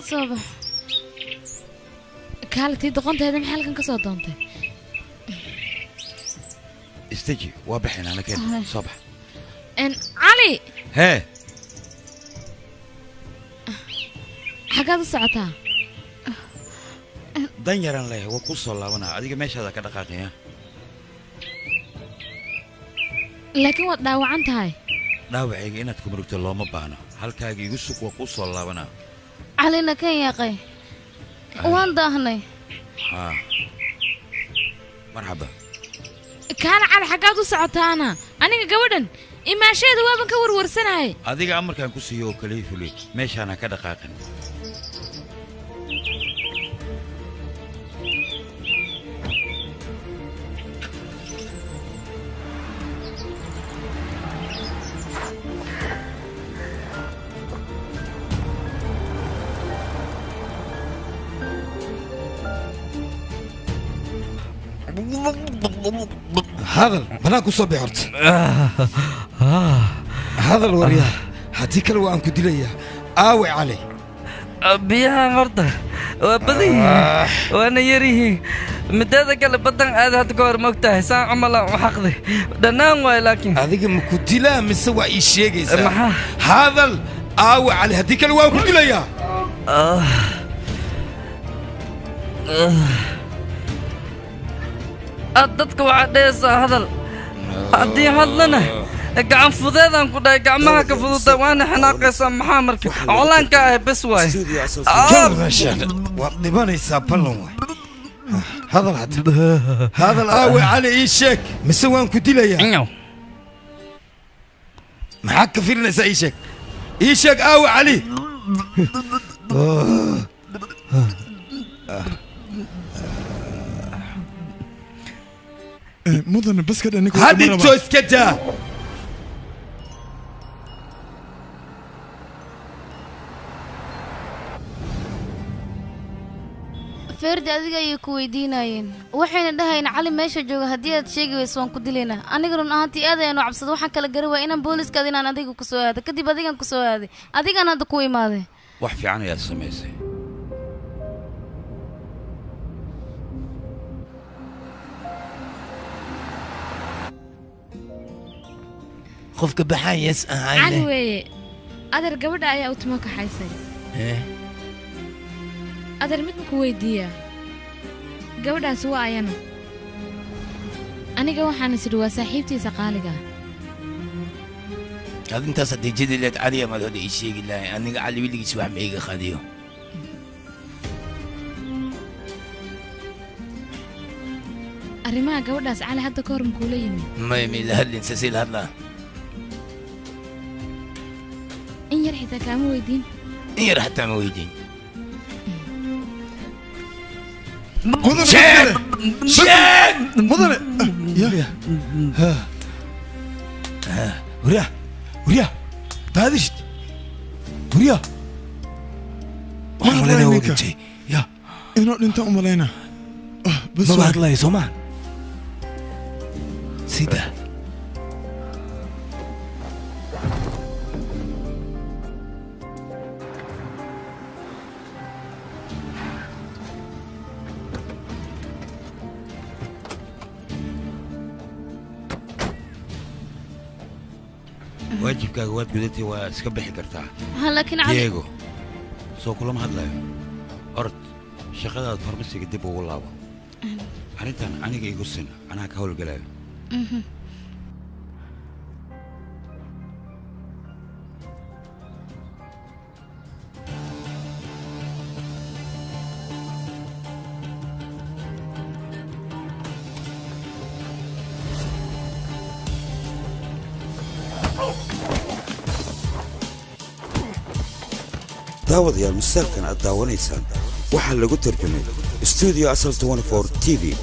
Soo bax. Kaalatii doqonteeda maxay halkan ka soo doontay? Istaji, waa baxayn ana keen. Soo bax. Cali. Hee. Xaggaad u socotaa? Dan yaraan leeyahay, waa kuu soo laabanaa. Adiga meeshaada ka dhaqaaqaya. Laakiin waad dhaawacan tahay. Dhaawacayga inaad ku murugto looma baahno. Halkaaga igu sug, waa kuu soo laabanaa. Calina kan yaaqay, waan daahnay. Haa, marxaba. Kaala Cali, xaggaad u socotaana? Aniga gabadhan imaasheeda waaban ka warwarsanahay. Adiga amarkaan ku siiyo oo kaliya fuli, meeshaana ka dhaqaaqin. Hadal, banaan ku soo bixi horta. Hadal waryaa, haddii kale waa aan ku dilayaa. Aawe Cali? Biyahan horta waa badan yihiin waana yar yihiin. Mideeda kale badan aad hadda ka hor mogtahay saan camal aan u xaqday dhannaan waay, laakiin adiga ma ku dilaa mise waa ii sheegaysaa? Maxaa? Hadal, aawe Cali? Haddii kale waan ku dilayaa. Aad dadka waxaa dhehaysaa hadal, haddii hadlana gacan fudeedaan ku dhahay, gacmaha ka fududa waana xanaaqaysaa. Maxaa marka colaanka ah bes waay. Kal meeshaan waad dhibanaysaa, ballan waay. Hadal hadda, hadal. Aawe Cali ii sheeg mise waan ku dilayaa. Maxaad ka fiirinaysaa? Ii sheeg, ii sheeg, aawe Cali? Mudane, bas ka dhan. Ha dhinto, iska daa. Ferdi, adiga ayay ku weydiinayeen, waxayna dhahayeen Cali meesha jooga haddii aad sheegi weyso waan ku dilaynaa. Aniga run ahaantii aad ayaan u cabsada. Waxaan kala gari waaya inaan booliska inaan adiga ku soo aado, kadib adigan ku soo aaday, adigaan hadda ku imaaday. Wax fiican ayaad samaysay. Qofka baxaan yes Cali ahayne. Weeye adeer, gabadha ayaa u timo kaxaysay. Adeer, mid ma ku weydiiyaa? Gabadhaasi waa ayana? Aniga waxaan is idhi waa saaxiibtiisa qaaliga. Ad intaas haddii jidi leed caliya maad hodha ii sheegi lahay. Aniga Cali weligiis wax ma iga qadiyo. Arrimaha gabadhaas Cali hadda ka hor makuula yimi? May, ma ila hadlin, sase ila hadlaa. In yar xitaa kaama weydiin? In yar xataa ma weydiin. Mudane. Sheeg! Sheeg! Mudane. Ya waryaa, waryaa, maadishid waryaa, waxaan malaynaya waa dhintay ya. Inuu dhintaan u malaynaa. Bas. Maba hadlaya soo maa sida. Waajibkaaga waad gudatay, waa iska bixi kartaa. Ha, laakiin Cali. Diego, soo kulama hadlayo. Orod, shaqadaad farmasiga dib ugu laabo. Arrintan aniga igu sin, anaa ka howlgalayo. Daawadayaal, musalkan aad daawanaysaan waxaa lagu tarjumay Studio Asal 24 TV.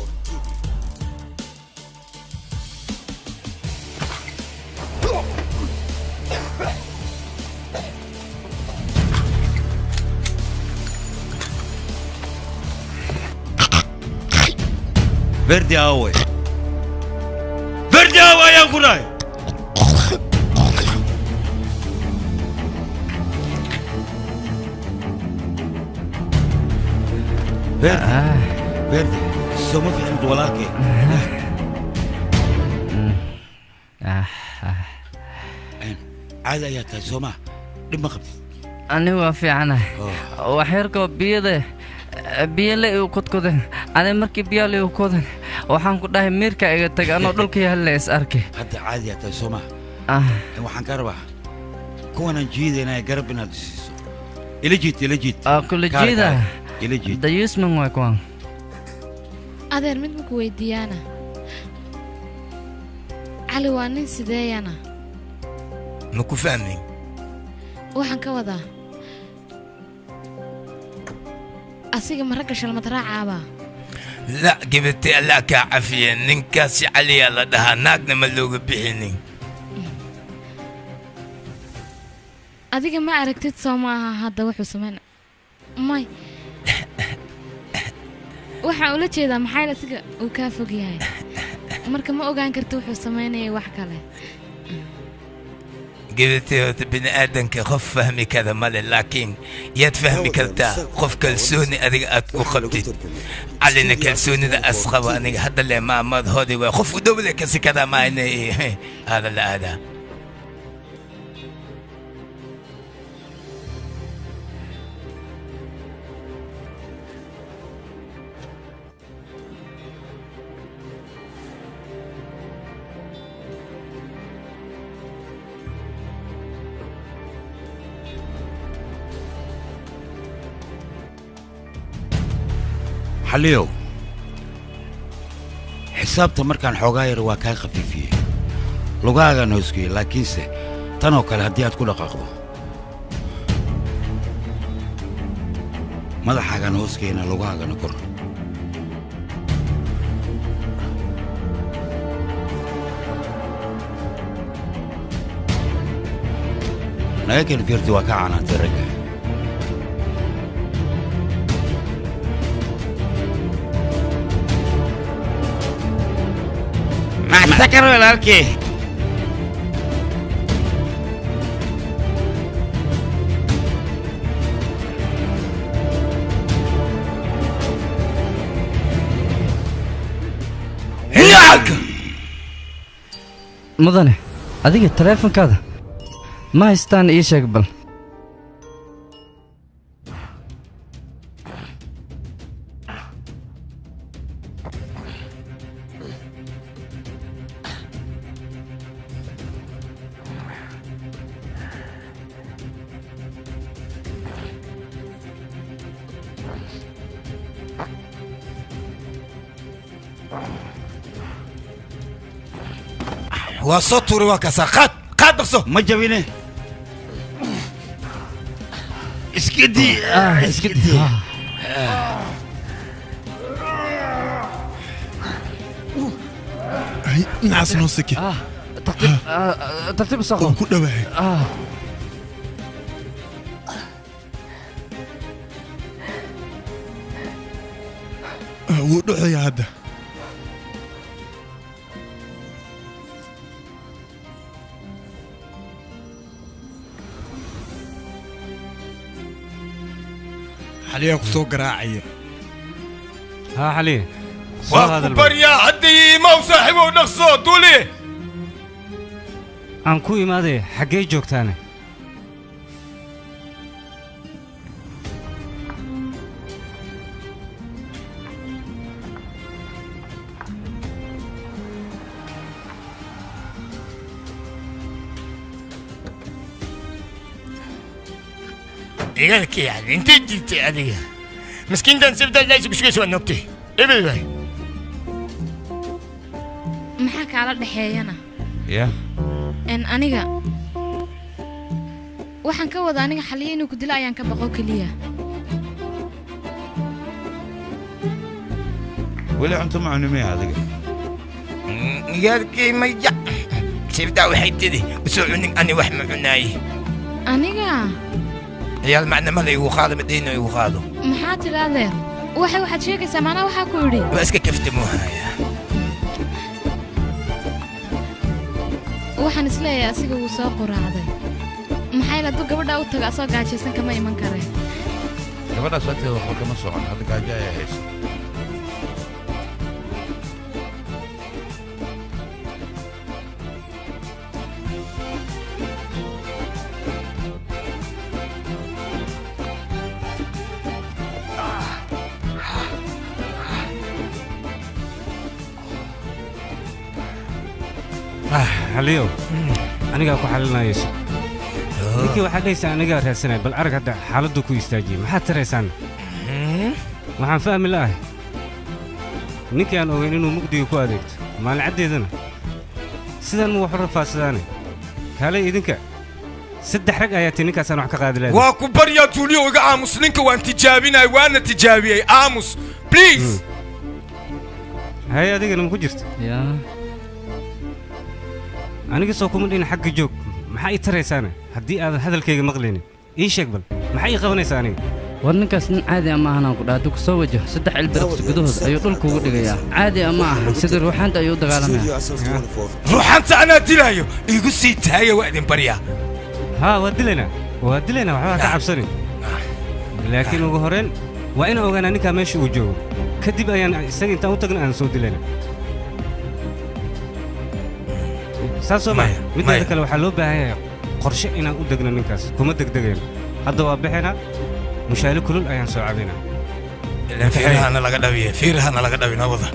Verdi aawe? Verdi aawe ayaan ku dhahay. Verdi soo ma fiicnid walaalkay. Caadi ayaa tahay soo maa, dhib ma qabtid? Ani waa fiicanahay, waxyarkoo biyada biyo la igu kudkuden. Ani markii biyaa la igu kodan waxaan ku dhahay miirka iga tag, anoo dhulka yaalla is arkay. Hadda caadi ayaa tahay soo maa? Waxaan ka rabaa kuwanaan jiidaynaya garab inaad isiiso. Ila jiid, ila jiid. Kula jiida. Ila jiid. Dayuusman waa kuwan. Adeer, mid maku weydiiyaana, Cali waa nin sideeyana? Ma ku fahmin. Waxaan ka wadaa, asiga ma ragga shalmad raacaabaa? La gabatay, Allah kaa cafiya. Ninkaasi Caliyaa la dhahaa, naagna ma looga bixinin. Adiga ma aragtid soo maaha? Hadda wuxuu samayn may, waxaan ula jeedaa maxaa asiga uu kaa fog yahay, marka ma ogaan karta wuxuu samaynayay wax kale. Gabatay, horta bini aadanka qof fahmi kara male, laakiin yaad fahmi kartaa qof kalsooni adiga aad ku qabtid. Calina kalsoonida as qabo aniga hadda le maamad hodi waay, qof u dhow le kasi kadaa maa inay aada la aadaa. Xalliyow, xisaabta markaan xoogaa yar waa kaa khafiifiyey, lugaagaan hoosgeeyey, laakiinse tanoo kale haddii aad ku dhaqaaqdo madaxaagaan hoosgeeyna, lugahaagana kor. Naga keen fiirti, waa kaa canaantay ragga. Maxtakar walaalkii. Mudane, adiga taleefankaada ma haystaan? Ii sheeg bal. Waa soo tuuray, waa kaasaa. Qaad, qaad, dhaqso. Ma jabine, iska dii, iska dii. Dhinacaas noo siki. Tartiib, tartiib soo. Waan ku dhowahay. Wuu dhuxayaa hadda. Xaliyaa ku soo garaacaya. Haa Xaliye. Waa ku baryaa, hadda iimaw saaxiibow, dhaqso duuli. Aan ku imaaday, xaggee joogtaane? Ciyaalkii yani intay jirtay adiga miskiintan sibtaa laysu kusugaysa waa noogtay eber waay. Maxaa kaala dhexeeyana? Ya. En aniga waxaan ka wada, aniga Xaliye inuu ku dilo ayaan ka baqo keliya. Weli cunto ma cuni miya adiga? Ciyaalkii maya, sibtaa waxay tidhi usoo cunin, ani wax ma cunaaye. Aniga ciyaal macna ma la igu qaado, madayno igu qaado. Maxaa tidhi adeer? Waxaad sheegaysaa maanaa waxaa ku idhi. Waa iska kaftamoo haya. Waxaan isleeyahay asiga wuu soo quraacday, maxaa yeele hadduu gabadha u tago asagoo gaajaysan kama iman kareen. Gabadhaas agteeda waxba kama socon, hadda gaajo ayaa haysa. Xaliyow, anigaa ku xalinayso. Ninkii waxaad dhahaysaa anigaa raadsanaya, bal arag hadda xaaladdu ku istaajiyey. Maxaad taraysaan? Waxaan fahmi la'ahay ninkii aan ogeyn inuu mugdiga ku adeegto maalin caddeedana sidaan mu wax u rafaadsadaane. Kaalay idinka saddex rag ayaa tii ninkaasaan wax ka qaadi lahayd. Waa ku baryaa Tuuliyo, iga aamus. Ninka waan tijaabinay, waana tijaabiyey. Aamus please. Haye, adigana ma ku jirta? Yaa. Aniga soo kuma dhihin xagga joog. Maxaa ii taraysaana haddii aadan hadalkayga maqlaynin? Ii sheeg bal, maxaa ii qabanaysaa aniga? War ninkaas nin caadi ah ma ahan aan ku dhaha. Hadduu ku soo wajaho 3 ilbiriqsi gudahood ayuu dhulka ugu dhigayaa. Caadi ah ma ahan, sida ruuxaanta ayuu u dagaalamaya. Ruuxanta anaa dilaayo, igu sii taaya, waa idin baryaa. Haa, waa dilaynaa, waa dilaynaa, waxba ha ka cabsanin. Laakiin ugu horrayn waa inaan ogaanaa ninkaa meesha uu joogo, kadib ayaan isaga intaan u tagna aan soo dilaynaa. Saas soo maa? Mideeda kale waxaa loo baahan yahay qorshe inaan u degno ninkaas. Kuma degdegayno hadda, waa bixinaa, mushaali kulul ayaan soo cabaynaa. Ilaan fiirahana laga dhabiye, fiirahana laga dhabi nabada.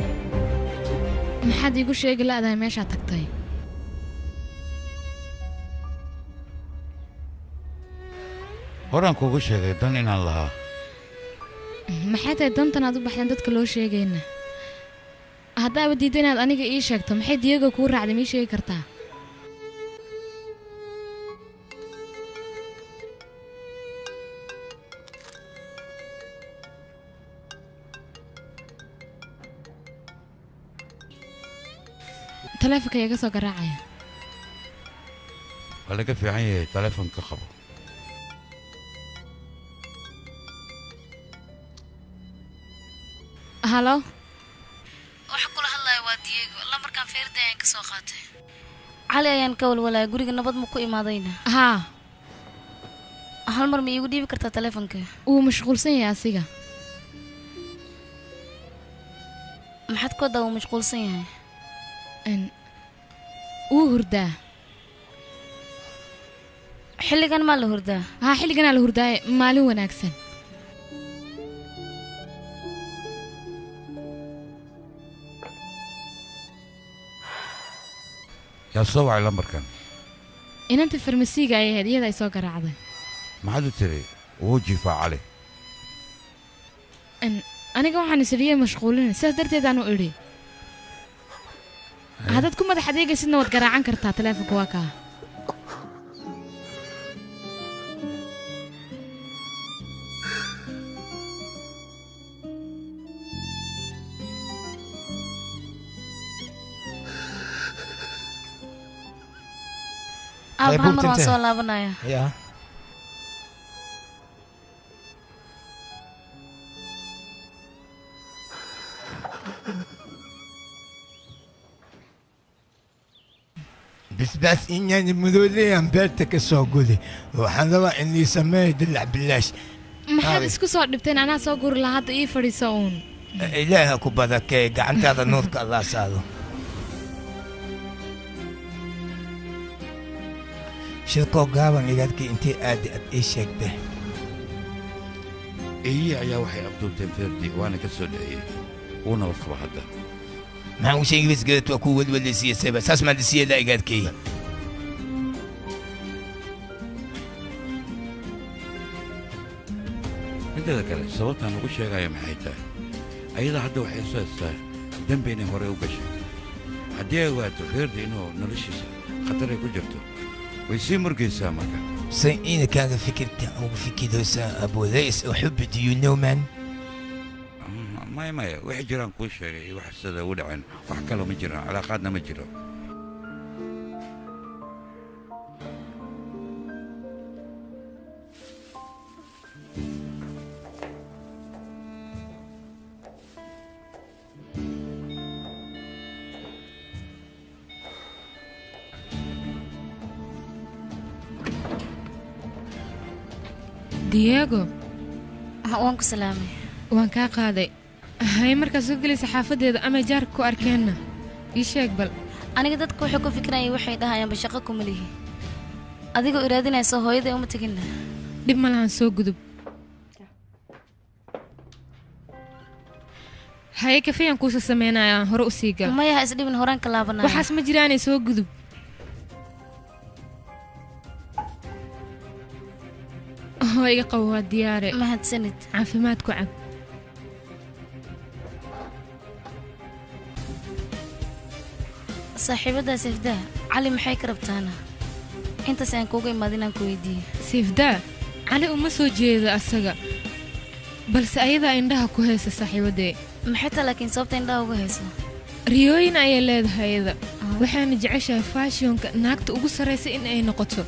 Maxaad iigu sheegi la'dahay meeshaad tagtay? Horaan kuugu sheegay dan inaan lahaa. Maxay tahay dantan aad u baxdeen dadka loo sheegayna? Haddaaba diidda inaad aniga ii sheegto, maxay Diego kuu raacday? Ma ii sheegi kartaa? Taleefonka iga soo garaacaya. Waa laga fiican yahay taleefonka qabo. Halo. Waxa kula hadlaya waa Diego. Lambarkan Feerda ayaan ka soo qaatay. Cali ayaan ka walwalaya, guriga nabad ma ku imaadayna? Haa. Hal mar ma iigu dhiibi kartaa taleefonka? Wuu mashquulsan yahay asiga. Maxaad ku wadaa wuu mashquulsan yahay? Wuu hurdaa. Xilligan maa la hurdaa? Haa, xilliganaa la hurdaaye. Maalin wanaagsan. Yaa soo wacay lambarkan? Inanta farmasiiga ay ahayd, iyada ay soo garaacday. Maxaad u tiri wuu jiifaa Cali? Aniga waxaan is idhiyey mashquulina, sidaas darteed aan u idhi. Haddaad ku madax adeegaysidna waad garaacan kartaa taleefonka, waa kaa. Aab, hal mar waan soo laabanaya. Yaa. Bisbaas inyaani madooleyaan beerta ka soo guday. Waxaan rabaa in lii sameeyo dilac bilaash. Maxaad isku soo dhibteen? Anaa soo guri lahaa, hadda ii fadhiiso uun. Ilaaha ku barakeeye gacantaada, nuurka Allah saaro. Shirkoo gaaban igaadkii intay aadi ad ii sheegtay? Eeyihi ayaa waxay afduubteen Ferdi, waana ka soo dhiciyey, wuu nabad qaba hadda. Maxaan u sheegi wasgeed waa kuu welweleysiiyey, saas maa lisiiyey igaadkii. Mideeda kale sababtaan ugu sheegaya maxay tahay? Ayada hadda waxay soo haystaa dembi inay horey u gashay. Haddii ay ogaato Ferdi inuu noloshiisa khatar ay ku jirto, way sii murgaysaa marka. Say ina kaaga fikirta ugu fikiraysaa abuulays uxubbi, do you know man? Maya maya, waxay jiraan kuu sheegay iyo wax sida u dhaceen, wax kaloo ma jiraan, calaaqaadna ma jiro. Diego, Waan ku salaamay. Waan kaa qaaday. Hay markaa soo gelaysa xaafadeeda ama jaarka ku arkeenna ii sheeg bal. Aniga dadku waxay ku fikirayaan waxay dhahayaanba shaqo kuma lihi. Adigoo iraadinayso hooyaday uma teginna. Dhib ma lahan, soo gudub. Haye kafeeyaan kuusa sameynaya, hore u sii gal. Maya, ha isdhibin, horaan ka laabanaya. Waxaas ma jiraanay, soo gudub. Oo iga qabo, waa diyaare. Mahadsanid. Caafimaad ku cab. Saaxiibaddaa Sifdaa Cali maxay ka rabtaana? Intaas ayaan kuugu imaad inaan ku weydiiyo. Sifdaa Cali uma soo jeedo asaga, balse ayadaa indhaha ku haysa saaxiibadee. Maxay taa laakiin sababta indhaha uga hayso? Riyooyin ayay leedahay ayada, waxaana jeceshahay faashionka naagta ugu sarraysa in ay noqoto.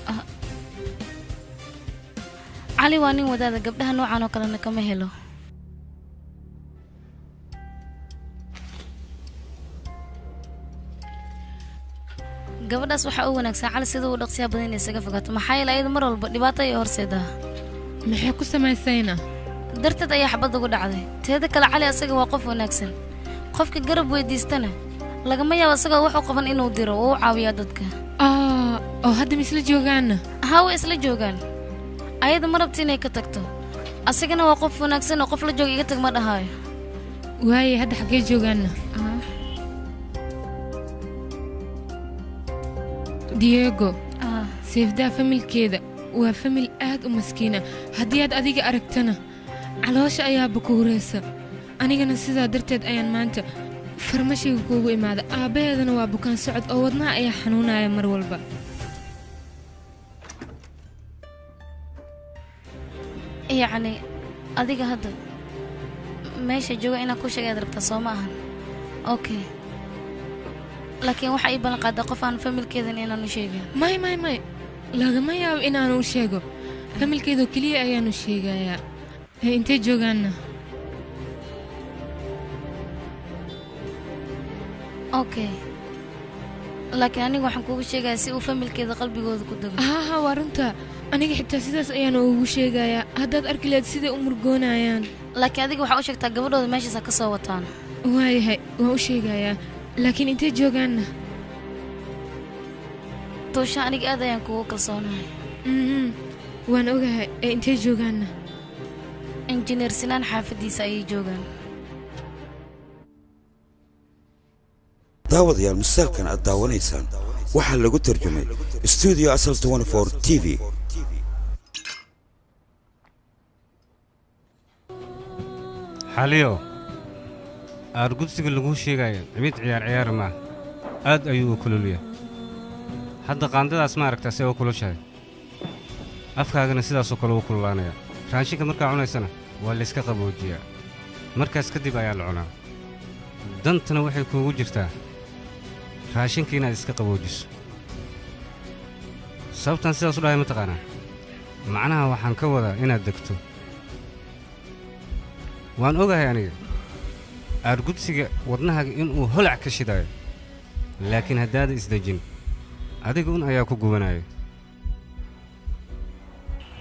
Cali waa nin wadaada, gabdhaha noocan oo kalena kama helo. Gabadhaas waxaa u wanaagsan Cali sida uu dhaqsiyaa badan inay isaga fogaato, maxaa yeelay ayada mar walba dhibaato ayay horseedaa. Maxay ku samaysayna? Darteed ayaa xabad ugu dhacday. Teeda kale Cali asaga waa qof wanaagsan, qofka garab weydiistana lagama yaabo isagoo wax u qaban inuu diro, oo u caawiyaa dadka. Oo hadda ma isla joogaanna? Haa, way isla joogaan. Ayada ma rabta inay ka tagto, asagana waa qof wanaagsan oo qof la jooga iga tag ma dhahaayo. Waaye hadda xaggee joogaanna? Diego, Seefdaa familkeeda waa famil aad u maskiina. Haddii aad adiga aragtana caloosha ayaaba kuureysa. Anigana sidaa darteed ayaan maanta farmashiga kuugu imaada. Aabbaheedana waa bukaan socod oo wadnaha ayaa xanuunaya mar walba. Yacni adiga hadda meesha jooga inaan ku sheegay aad rabtaa soo ma ahan? Okay, laakiin waxaa ii ballan qaadaa qof aan familkeedan inaan u sheegin. May may may, lagama yaabo inaanu u sheego. Familkeedoo keliya ayaanu sheegayaa. Intee joogaanna? Okay, laakiin aniga waxaan kuugu sheegayaa si uu familkeeda qalbigooda ku dego. Haa haa, waa runta. Aniga xitaa sidaas ayaanu ugu sheegayaa. Haddaad arki lahayd siday u murgoonayaan. Laakiin adiga waxaa u sheegtaa gabadhooda meeshaas ha ka soo wataan. Waayahay, waan u sheegayaa, laakiin intee joogaanna? Tuusha, aniga aad ayaan kuugu kalsoonahay. Waan ogahay. Ee intee joogaanna? Injineer Sinaan xaafaddiisa ayay joogaan. Daawadayaal, masaalkan aad daawanaysaan waxaa lagu tarjumay Studio Asal 24 TV. Xaliyo, aargudsiga laguu sheegaayo mid ciyaar ciyaar maaha, aad ayuu u kululyaa. Hadda qaandadaas ma aragtaa see u kulushahay? Afkaagana sidaasoo kale u kululaanaya. Raashinka markaa cunaysana waa layska qaboojiyaa, markaas kadib ayaa la cunaa. Dantana waxay kuugu jirtaa raashinka inaad iska qaboojiso. Sababtaan sidaas u dhahay ma taqaanaa? Macnaha waxaan ka wadaa inaad degto. Waan ogahay aniga aargudsiga wadnahaaga inuu holac ka shidaayo, laakiin haddaada isdejin adiga un ayaa ku gubanaya.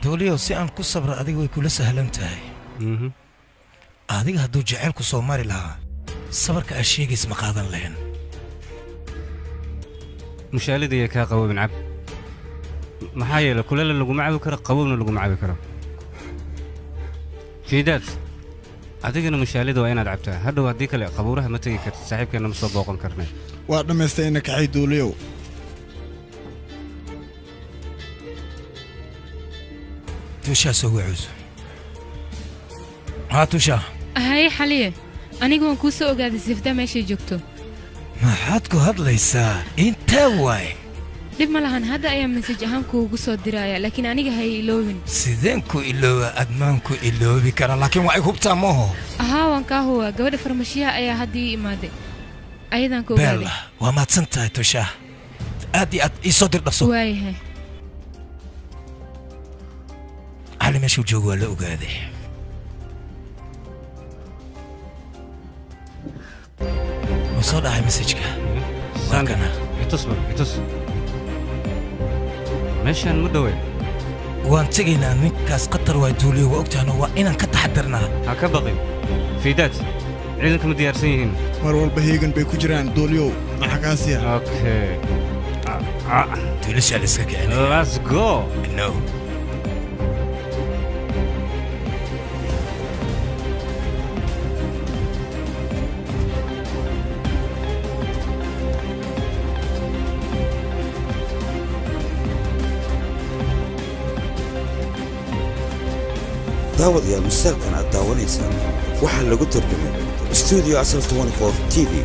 Duuliyow, si aan ku sabra adiga way kula sahlan tahay. Adiga hadduu jacaylku soo mari lahaa sabarka aad sheegays ma qaadan lahayn. Mushaalidaya kaa qaboobin cab, maxaa yeelay kulele laguma cabi karo, qabowna laguma cabi karo. Fiidaad, adigana mushaalida waa inaad cabtaa. Hadhow haddii kale qabuuraha ma tegi kartid, saaxiibkeenna ma soo booqan karnay. Waa dhammaystay ina kaxay Duuliyow. Tuushaa soo wacuuso. Haa Tuushaa. Haye Xaliye, aniga waan kuu soo ogaaday Sifdaa meeshay joogto. Maxaad ku hadlaysaa? Intee waay? Dhib ma lahan, hadda ayaa mesaj ahaan kuugu soo diraya, laakiin aniga hay iloobin. Sideen ku ilooba? Admaan ku iloobi karaa, laakiin waa ay hubtaa maho. Ahaa, waan kaa huwaa. Gabadha farmashiyaha ayaa hadda ii imaaday, ayadaan ku ogaaday. Bella, waa mahadsan tahay Tuushaa, aad iyo aad. Ii soo dir dhaqso. Waayahay. Cali meeshuu joogo waa la ogaaday. Wuu soo dhacay mesajka, waa kana. Itus bal, itus. Meeshaan ma dhowey. Waan tegaynaa. Ninkaas khatar waa Duuliyo, waa ogtaano, waa inaan ka taxadar. taxadarnaa. Ha ka baqin fiidaad, ciidanka ma diyaarsan yihiin? Mar walba heegan bay ku jiraan duuliyow, maxaa kaasiya? Okay, duulashaa la iska kicinaya. Let's go. No. Daawadayaal, masaalkan aad daawanaysaan waxaa lagu tarjumay stuudio Asal 24 TV.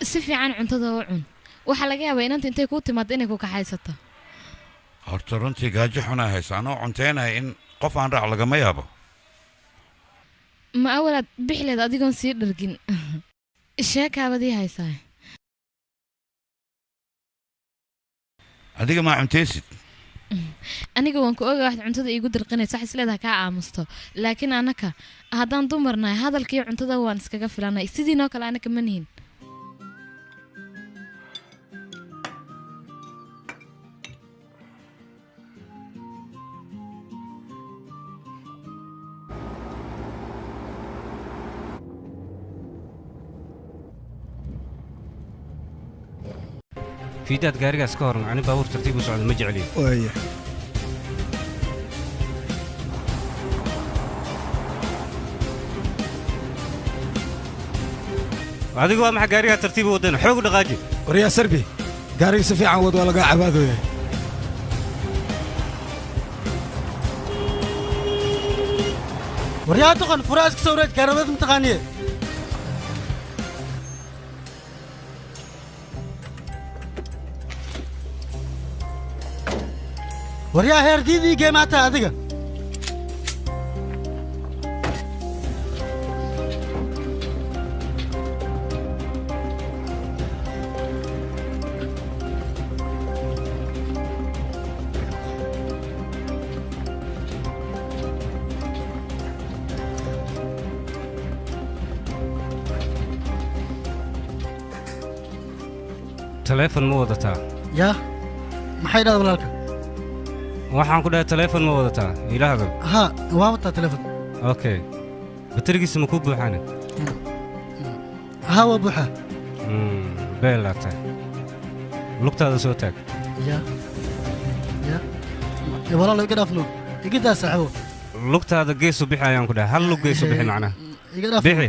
Si fiican cuntada u cun. Waxaa laga yaabaa inanta intay kuu timaado inay ku kaxaysato. Horta runtii gaajo xunaa haysa, anoo cunteynaya in qof aan raac lagama yaabo. Ma awalaad bixileed adigoon sii dhargin? Sheekaabadii haysaa. Adiga maa cuntaysid? Aniga waan ku oga waxaad cuntada iigu dirqinaysa, wax isleedaha kaa aamusto, laakiin anaka haddaan dumarnahay hadalkiiyo cuntada waan iskaga filanay, sidiinoo kale anaka ma nihin. Fiidaad, gaarigaas ka hor ani baabuur tartiib u socda ma jecliyo. Waaya. Adigu waa maxaa gaarigaa tartiib u wadana? Xoog u dhaqaaji. Waryaa Sarbi, gaariga si fiican wad, waa lagaa cabaadooya. Waryaa doqon, furaa iska soo wareej gaaramada mataqaaniye. Waryaa heer diidii geemaata adiga. Taleefon ma wadataa? Yaa, maxay dhahda walaalka? Waxaan ku dhahay taleefon ma wadataa, ila hadal. Haa, waa wataa taleefon. Okay, baterigiisa ma kuu buuxaane? Haa, waa buuxaa. Beelaa tahay, lugtaada soo taag. Yaa yaa, walaalo iga dhaafno, iga daa saaxiibo. Lugtaada geesu bixi ayaan ku dhahay, hal lug geesu bixi macnaha. Iga dhaaf. Bixi.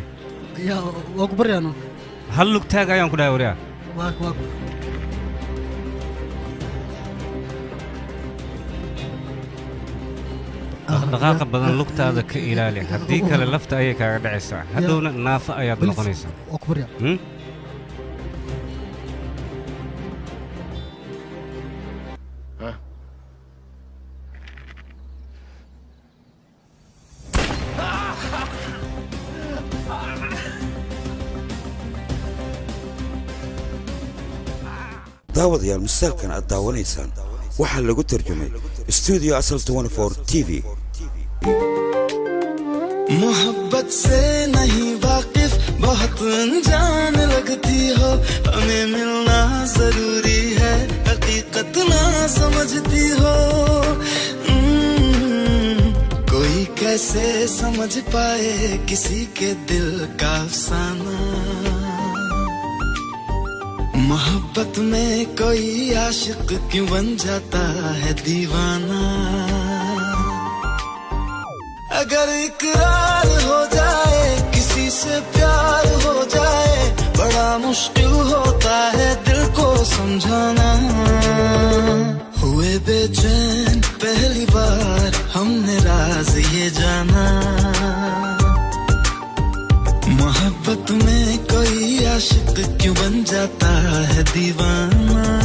Yaa, waa ku baryaano. Hal lug taag ayaan ku dhahay waryaa. Waa waa. Dhaqdhaqaaqa badan lugtaada ka ilaali, haddii kale lafta ayay kaaga dhacaysaa, hadhowna naafo ayaad noqonaysaa. Waa ku baryaa. Hmm? Daawadayaal, masaalkan aad daawanaysaan waxaa lagu tarjumay stuudio Asal 24 TV. मोहब्बत से नहीं वाकिफ, बहुत अनजान लगती हो, हमें मिलना जरूरी है, हकीकत ना समझती हो। कोई कैसे समझ पाए किसी के दिल का अफसाना? मोहब्बत में कोई आशिक क्यों बन जाता है दीवाना? अगर इकरार हो जाए, किसी से प्यार हो जाए, बड़ा मुश्किल होता है दिल को समझाना। हुए बेचैन पहली बार हमने राज ये जाना, मोहब्बत में कोई आशिक क्यों बन जाता है दीवाना?